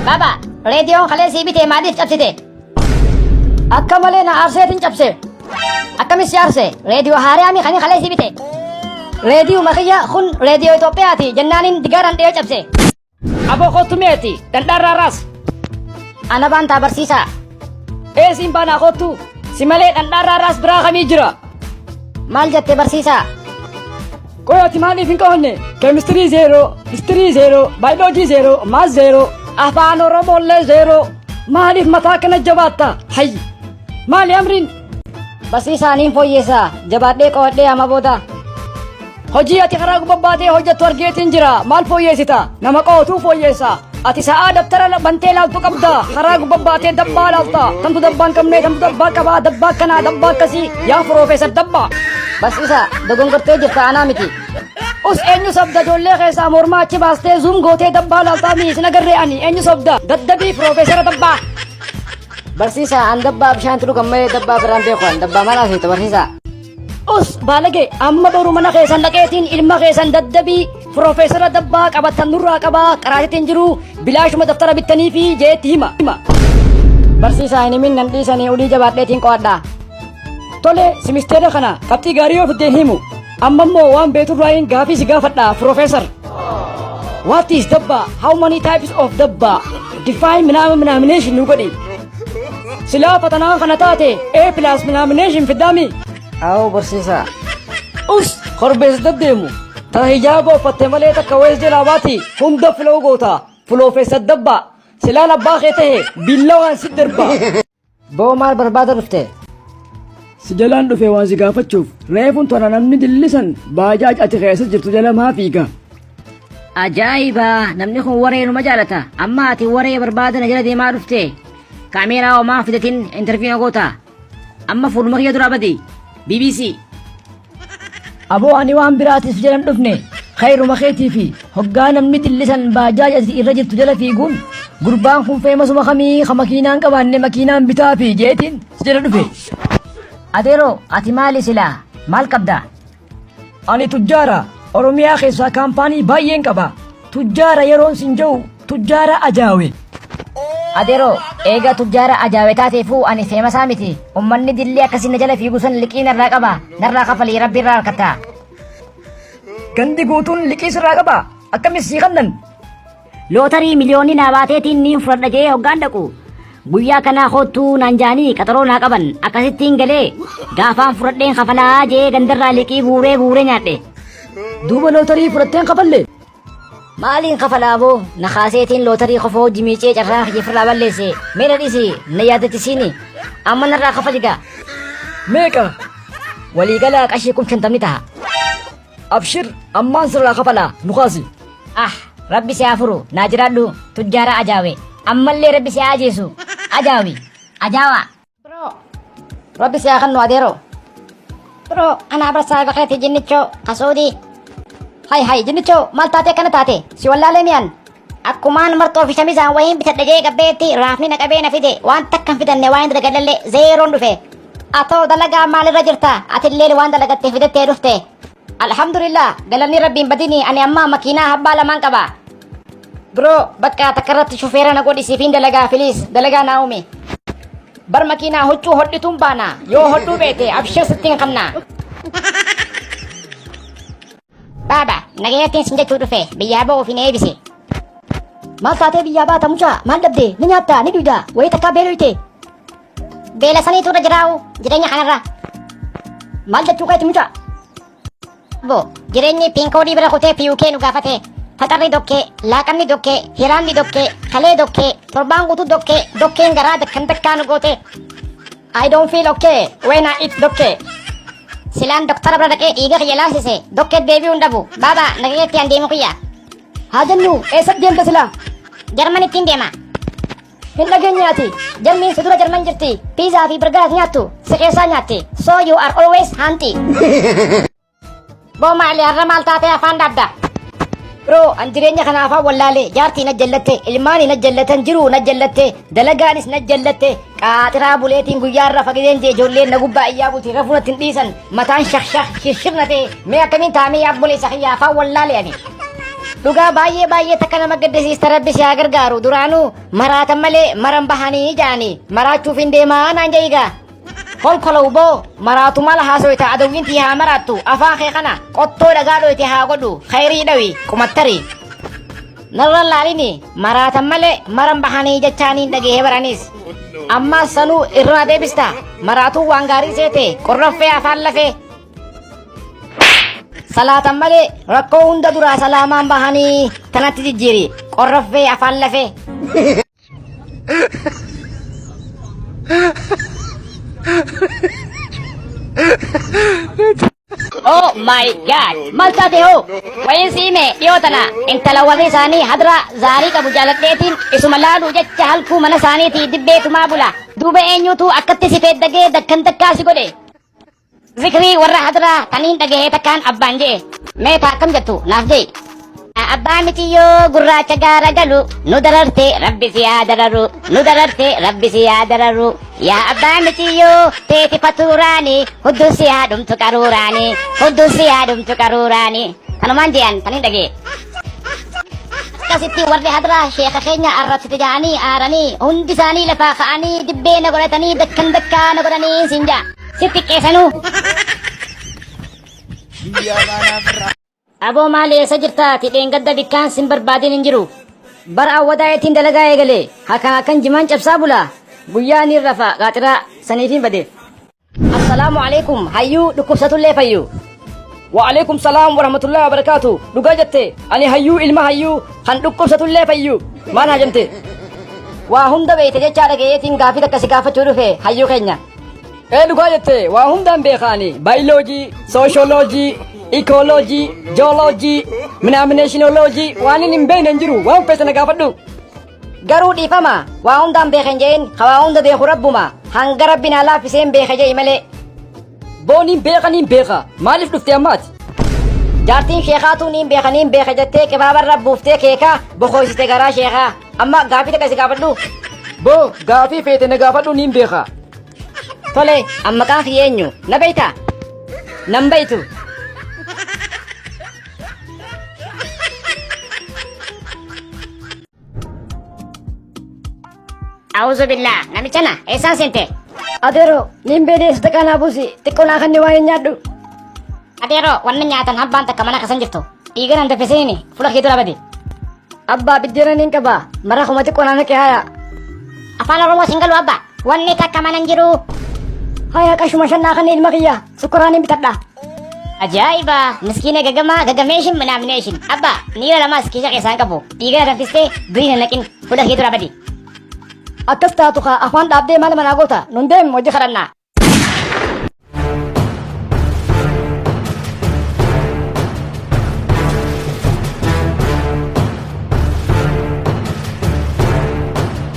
Baba, reediyoon kalee sii bite maaliif cabsite? Akka malee na aarseetiin cabse. Akkamis si aarse? Reediyoo haariyaami kanii kalee sii bite. Reediyoo makiyya kun reediyoo Itoophiyaati jennaaniin digaaraan dhiyee cabse. Aboo kottu meeti dhandhaarraa raas. Ana baantaa barsiisaa. Ee siin baanaa kottu si malee dhandhaarraa raas biraa kamii jira. Maal jette barsiisaa? Qoy ati maaliif hin qo'anne? Keemistirii zeeroo, histirii zeeroo, baayoloojii zeeroo, maas zeeroo, afaan Oromoollee zeeroo. Maaliif mataa kana jabaatta? Hayyi! Maali amriin? Barsiisaa niin fooyyeessa. Jabaadhee qo'adhee amma booda. Hojii ati karaa gubbaa baatee hojjettu argeetiin jira. Maal fooyyeessita? Nama qo'atuu fooyyeessa. Ati sa'aa dabtara bantee laaltu qabda. Karaa gubbaa baatee dabbaa laalta. Tamtu dabbaa hin qabne, tamtu dabbaa qabaa, dabbaa akkanaa, dabbaa akkasii. Yaa Piroofeesar Dabbaa. Barsiisaa, dogongortee jirta anaa miti. Us eenyu sobda ijoollee keessaa mormaa achi baastee zuum gootee dabbaa laaltaa mii sin agarree ani eenyu sobda daddabii Piroofeesara Dabbaa. Barsiisaa, an dabbaa bishaantu dhugan malee dabbaa biraan beeku an dabbaa maal haasofta barsiisaa? Us baalage amma boru mana keessan dhaqeetiin ilma keessan daddabii Piroofeesara Dabbaa qabattan nurraa qabaa qaraatiitiin jiru bilaashuma daftara bittanii fi jeetti hima. Barsiisaa hin himin nan dhiisanii ulii jabaadheetiin qo'adha. Tole simisteera kana qabxii gaarii yoo fiddeen himu amma immoo waan beeturraayin gaafii si gaafadha Piroofeesar. What is dabba? How many types of dabba? Define minaamin minaamination nu godhi. Silaa fatanaan kana taate A plus minaamination fiddaami. Awoo barsiisaa. Us korbeessa deddeemu. Ta hijaaba uffatte malee takka wees jalaa baati hunda filoo goota. Piroofeesar Dabbaa. Silaan abbaa kee tahe billawaan si darba. Boo maal barbaada dhufte? Si jalaan dhufe waan si gaafachuuf reefun tona namni dillisan baajaaj ati keessa jirtu jala maa fiiga. Ajaa'iba! Namni kun waree numa jaalata. Amma ati waree barbaada na jala deemaa dhufte. Kaameeraa homaa fidatin intarviiyuu na goota. Amma fuuluma kiyya duraa badi. BBC. Aboo ani waan biraatiif jalan dhufne khayruma keetii fi hoggaa namni dillisan baajaaj ati irra jirtu jala fiiguun gurbaan kun feemasuma kamii ka makiinaan qabaanne makiinaan bitaa fi jeetiin si jala dhufe. Adeeroo ati maali silaa? Maal qabda? Ani tujjaara Oromiyaa keessaa kaampaanii baay'een qaba. Tujjaara yeroon sin jedhu tujjaara ajaawe. Adeeroo eega tujjaara ajaawe taateefuu ani feemasaa miti. Ummanni dilli akkasii na jala fiigu san liqii narraa qaba. Narraa kafalii rabbi irraa harkatta. Gandi guutuun liqii sirraa qaba. Akkamis sii kannan? Lootarii miliyoonni naa baateetiin niin fudhadha jee hoggaan dhaqu. Guyyaa kanaa koottuu naan jaanii qaxaroo naa qaban akkasittiin galee gaafaan fudhadheen kafalaa jee gandarraa liqii guuree guuree nyaadhe. Duuba lootarii fudhatteen kafalle. Maaliin kafalaa boo na kaaseetiin lootarii kofoo hojii miicee carraa kiyya ofirraa balleesse mee na dhiisi na yaadachisiini amma narraa kafali gaa. Meeqa? Waliigala qashii 50,000 taha. Abshir ammaan sirraa kafalaa nu kaasi. Ah rabbi si haa furu naa jiraadhu tujjaara ajaawe ammallee rabbi si haa ajeesu ajaawi ajaawaa. Bro rabbi si haa kennu adeero. Bro anaa barsaa bakeeti jinnichoo kasuudii. Hay hay jinnichoo maal taatee akkana taate si wallaalee mi'an. Akkumaan marxoo fi shamizaan wayiin bitadhe jee gabbeetti raafni na qabee na fide waan takka hin fidanne waan hin dalagadhallee zeeroon dhufe. Atoo dalagaa maalirra jirta atillee waan dalagatte fidattee dhufte. Alhamdulillah galanni rabbiin badini ani amma makiinaa habbaa lamaan qaba. Bro bakka takka irratti shufeera na godhi siifin dalagaa filiis dalagaa naa uume. Bar makiinaa huccuu hodhituun baana yoo hodhuu beete abshir sittiin kanna. Baaba nagayattiin sin jechuu dhufe biyyaa ba'uuf hin eebise. Maal taatee biyyaa baata mucaa maal dhabde ni nyaatta ni dhuyda wayii takkaa beeloyte. Beela saniitu irra jiraa'u jireenya kanarra. Maal jechuu keeti mucaa? Bo jireenyi piinkoodii bira kutee PUK nu gaafate. Faxarri dokkee, laaqanni dokkee, hiraanni dokkee, kalee dokkee, torbaan guutuu dokkee, dokkeen garaa dakkan dakkaa nu goote. I don't feel okay when I eat dokkee. Silaan doktara bira dhaqee dhiiga kiyya laalsise dokkee deebi'uu hin dhabu. Baaba nagayeetti an deemu kiyya. Haa jennu eessatti deemta silaa? Jarmanittiin deema. Hin dhageenye ati. Jarmiin si dura Jarman jirti. Piizaa fi burgara nyaattu si keessaa nyaatti. So you are always hanti. Boo maali har'a maal taatee afaan dhaabda? Bro, an jireenya kana afaan wallaalee jaartii na jallatte, ilmaanii na jallatan, jiruu na jallatte, dalagaanis na jallatte, qaaxiraa buleetiin guyyaa irra fagideen jee ijoolleen na gubbaa iyyaa bulti rafuu natti hin dhiisan, mataan shak shak shirshir na ta'e, mee akkamiin taa'amee yaa obboleessa kiyya afaan wallaalee ani. Dhugaa baay'ee baay'ee takka nama gaddisiista rabbi si haa gargaaru duraanuu maraatan malee maran bahanii ja'anii maraachuuf hin deemaa naan ja'igaa. Kolkolow boo maraatu mala haasoyta adawwiin tii haa maraattu afaan kee kana qottoo dhagaa dhoyte haa godhu khayrii dhawi qumattari. Narra laalini maraatan malee maran bahanii jechaaniin dhagahee baranis. Ammaas sanuu irra na deebista maraatuu waan gaarii seete qorraffee afaan lafee. Salaatan malee rakkoo hunda duraa salaamaan bahanii tanatti jijjiiri qorraffee afaan lafee. Oh my god! Maal taate hoo? Wayiin si hime dhiyoo tana intala warri isaanii hadra zaarii qabu jaaladheetiin isuma laaluu jecha halkuu mana isaaniitii dibbee tumaa bula. Duuba eenyuutu akkatti si feeddagee dakkan dakkaa si godhe? Zikrii warra hadraa taniin dhagahee takkaan abbaan je'e. Mee taa akkam jettu naaf je'i. Abbaa miciyyoo gurraacha gaara galu nu dararte rabbi si haa dararu nu dararte rabbi si haa dararu yaa abbaa miciyyoo teeti fatuuraani hudduu si haa dhumtu qaruuraani hudduu si haa dhumtu qaruuraani kanumaan je'an taniin dhagee. Akkasitti warri hadraa sheeka keenya arrabsite ja'anii aaranii hundi isaanii lafaa ka'anii dibbee na godhatanii dakkan dakkaa na godhanii siin ja'a. Si xiqqeessanuu. Aboo maali eessa jirta ati dheengadda bikkaan sin barbaadin hin jiru. Bara awwadaa ittiin dalagaa eegale hakan akkan jimaan cabsaa bula. Guyyaa niin rafa qaaxiraa saniifiin bade. Assalaamu alaikum hayyuu dhukkubsatullee fayyu. Wa'alaikum salaam warahmatullahi wabarakaatu. Dhugaa jette ani hayyuu ilma hayyuu kan dhukkubsatullee fayyu. Maal hajamte? Waa hunda beeyte jechaa dhagayeetiin gaafii takka si gaafachuu dhufe hayyuu keenya. Ee dhugaa jette waa hundaan beeka ani baayoloojii, sooshooloojii, ikooloojii, jooloojii, minaamineshinooloojii waan inni hin beekne hin jiru waan feete na gaafadhu. Garuu dhiifama waa hundaan beeka hin je'in ka waa hunda beeku rabbuma hanga rabbi naa laaffiseen beeka je'i malee. Booniin beeka niin beeka maaliif dhufte ammaati? Jaartiin sheekaatuu niin beeka niin beeka jettee qibaabarra buuftee keekaa bokoysite garaa sheekaa. Amma gaafii takka si gaafadhu. Boo gaafii feete na gaafadhu niin beeka. Tole, an maqaan kiyya eenyu? Na beektaa? Nan beektu. A'uuzu billaa namicha na eessaan seente? Adeero niin beelee sadaqaa naa buusi xiqqoo naa kanni waan hin nyaadhu. Adeero wanni nyaatan hambaan takka mana kasan jirtu. Dhiiga nan danfisiniini fuula kee dura badi. Abbaa biddeena niin qaba mara kuma xiqqoo naa naqe haya. Afaan Oromoo sin galu abba. Wanni takka mana hin jiru. Haya qashuma shan naa kanni ilma kiyya sukkaraa niin bitadha. Ajaa'iba! Miskiina gagamaa gagameeshin minaamineeshin. Abba niira lamaas kiisha keessaan qabu. Dhiiga na danfistee birii na naqin fuula kee dura badi. Akkas taatu kaa afaan dhaabdee maal manaa goota nun deem hojii kadhannaa.